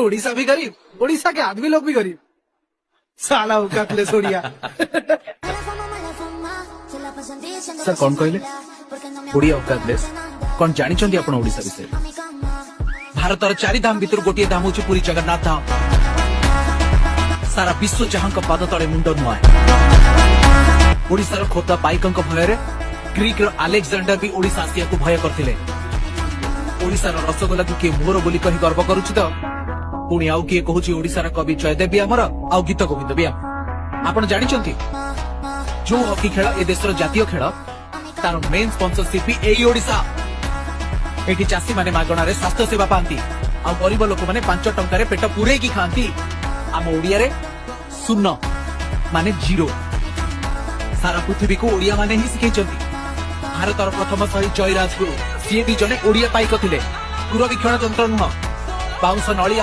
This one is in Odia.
उड़ीसा भी गरीब, उड़ीसा के आदमी लोग भी गरीब। साला औकातलेस ओडिया। ସାର୍, କଣ କହିଲେ? ଓଡ଼ିଆ औकातलेस? କଣ ଜାଣିଛନ୍ତି ଆପଣ ଓଡିଶା ବିଷୟରେ? ଭାରତର ଚାରି ଧାମ ଭିତରୁ ଗୋଟିଏ ଧାମ ହଉଛି ପୁରୀ ଜଗନ୍ନାଥ ଧାମ। ସାରା ବିଶ୍ୱ ଯାହାଙ୍କ ପାଦ ତଳେ ମୁଣ୍ଡ ନୁଆଏ। ଓଡିଶାର ଖୋଦା ପାଇକଙ୍କ ଭୟରେ ଗ୍ରୀକର ଆଲେକ୍ଜାଣ୍ଡର ବି ଓଡିଶା ଆସିବାକୁ ଭୟ କରିଥିଲେ। ଓଡିଶାର ରସଗୋଲାକୁ କିଏ ମୋର ବୋଲି କହି ଗର୍ବ କରୁଛି ତ ପୁଣି ଆଉ କିଏ କହୁଛି ଓଡିଶାର କବି ଜୟଦେବ ବି ଆମର ଆଉ ଗୀତ ଗୋବିନ୍ଦ ବି ଆମର। ଆପଣ ଜାଣିଛନ୍ତି, ଯୋଉ ହକି ଖେଳ ଏ ଦେଶର ଜାତୀୟ ଖେଳ, ତାର ମେନ୍ ସ୍ପନ୍ସରସିପ ବି ଏଇ ଓଡିଶା। ଏଠି ଚାଷୀମାନେ ମାଗଣାରେ ସ୍ୱାସ୍ଥ୍ୟ ସେବା ପାଆନ୍ତି ଆଉ ଗରିବ ଲୋକମାନେ 5 ଟଙ୍କାରେ ପେଟ ପୂରେଇକି ଖାଆନ୍ତି। ଆମ ଓଡିଆରେ ଶୂନ ମାନେ ଜିରୋ। ସାରା ପୃଥିବୀକୁ ଓଡିଆ ମାନେ ହିଁ ଶିଖେଇଛନ୍ତି। ଭାରତର ପ୍ରଥମ ଶହୀଦ ଜୟୀ ରାଜଗୁରୁ, ସିଏ ବି ଜଣେ ଓଡିଆ ପାଇକ ଥିଲେ। ଦୂରବୀକ୍ଷଣ ଯନ୍ତ୍ର ନୁହଁ, ବାଉଁଶ ନଳି ଆଉ